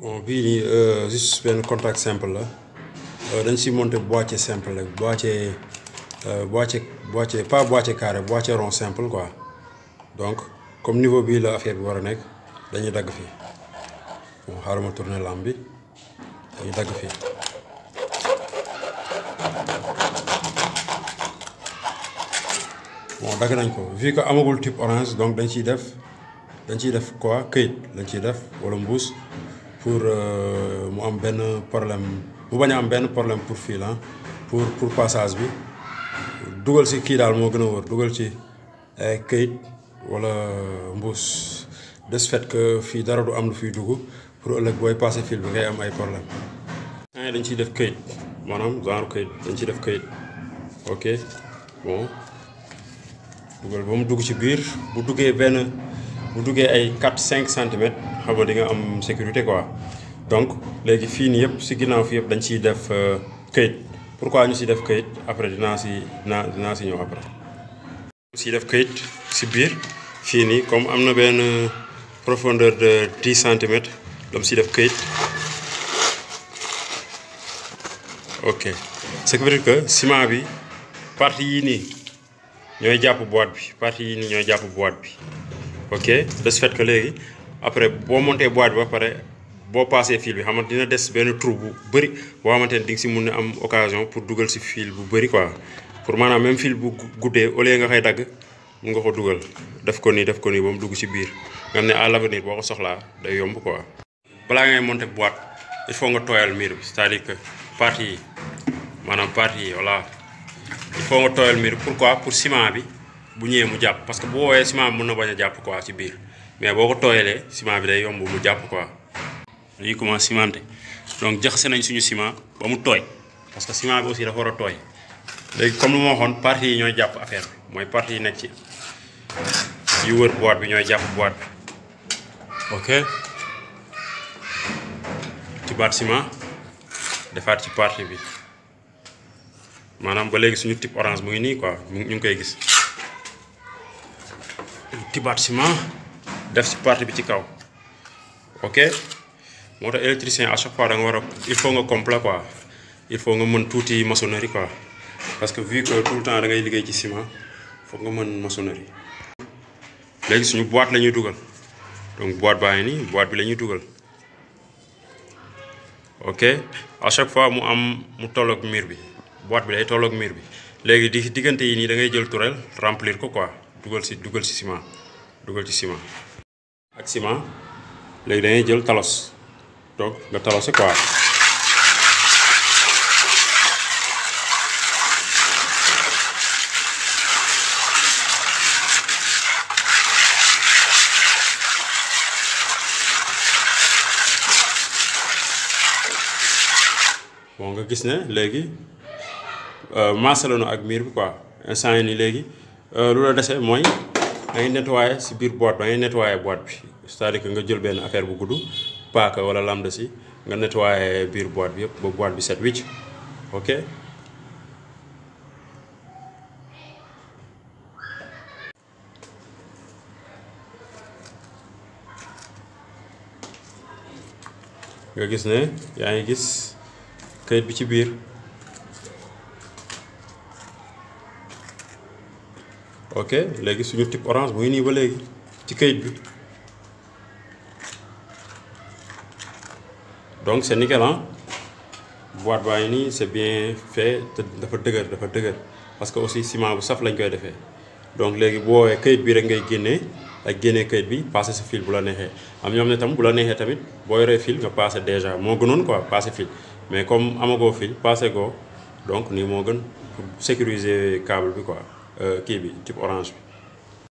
Bon bii nii juste benn contact simple la dañ si monter boîtier simple rek boîtier pas boîtier carré boîtier rond simple quoi donc comme niveau bii la affaire bi war a nekk dañuy dagg fii bon xaaral ma tourner lampe bi dañuy dagg fii bon dagg nañ ko vu que amagul type orange donc dañ ciy def quoi këyit lañ ciy def wala mbuus pour mu am benn problème mu bañ a am benn problème pour fil pour passage bi dugal si kii daal moo gën a wër dugal ci ay këyit wala mbuus de ce fait que fii dara du am lu fiy dugg pour ëllëg booy passer fil bi ngay am ay problème dañ ciy def këyit maanaam genre këyit dañ ciy def këyit ok bon dugal ba mu dugg ci biir bu duggee ay 4-5 centimètres xam nga di nga am sécurité quoi donc léegi fii nii yëpp si ginnaaw fii yëpp dañ ciy def këyit pourquoi ñu si def këyit après dinaa si ñëw après. si def këyit si biir fii nii comme am na benn profondeur de 10 centimètres dam si def këyit ok ce qui veut dire que ciment bi partie yii nii ñooy jàpp boîte bi partie yii nii ñooy jàpp boîte bi ok de ce fait que léegi après boo monté boîte bi ba pare boo passé fil bi xam nga dina des benn trou bu bëri boo xamante ne di nga si mun a am occasion pour dugal si fil bu bëri quoi pour maanaam même fil bu guddee au lieu nga koy dagg mun nga ko dugal def ko nii ba mu dugg si biir nga xam ne à l'avenir boo ko soxlaa day yomb quoi. balaa ngay monté boîte il faut nga tooyal mur bi c'est-à-dire que partie yi maanaam partie yi voilà il faut nga tooyal mur pourquoi pour ciment bi bu ñëwee mu jàpp parce que bu woowee ciment bi mën na bañ a jàpp quoi ci biir mais boo ko tooyalee ciment bi day yomb mu jàpp quoi. dañuy commencé cimenté donc jaxase nañ suñu ciment ba mu tooy parce que ciment bi aussi dafa war a tooy léegi comme lu ma waxoon parties yi ñooy jàpp affaire bi mooy parties yi nekk ci yu wër boîte bi ñooy jàpp boîte bi ok ci baat ciment defaat ci partie bi maanaam ba léegi suñu type orange mu ngi nii quoi ñu ngi koy gis tibaat ciment def ci partie bi ci kaw ok moo tax électricien à chaque fois da nga war a il faut nga complet quoi il faut nga mën tuuti maçonnerie quoi parce que vu que tout le temps da ngay liggéey ci ciment foog nga mën maçonnerie. léegi suñu boîte la ñuy dugal donc boîte baa ngi nii boîte bi la ñuy dugal ok à chaque fois mu tolloog mur bi boîte bi day tolloog mur bi léegi diggante yi nii da ngay jël tourelle remplir ko quoi dugal ci ciment ak ciment léegi da ngay jël talos. donc nga talosé quoi bon nga gis ne léegi maasale na ak mur bi quoi instant yi nii léegi lu la dese mooy da ngay nettoyer si biir boîte ba ngay nettoyer boîte bi c'est-à-dire que nga jël benn affaire bu gudd paaka wala lame de scie nga nettoyer biir boîte bi yëpp ba boîte bi set wicc ok nga gis ne yaa ngi gis kayit bi ci biir ok léegi suñu type orange mu ngi nii ba léegi ci kayit bi donc c'est nickel boîte baa ngi nii c'est bien fait te dafa dëgër parce que aussi ciment bu saf lañ koy defee donc léegi boo woowee kayit bi rek ngay génnee kayit bi passer sa fil bu la neexee am ñoom ne tam bu la neexee tamit boo yoree fil nga passer déjà moo gënoon quoi passer fil mais comme amagoo fil passer go donc nii moo gën pour sécuriser câble bi quoi kii bi type orange bi.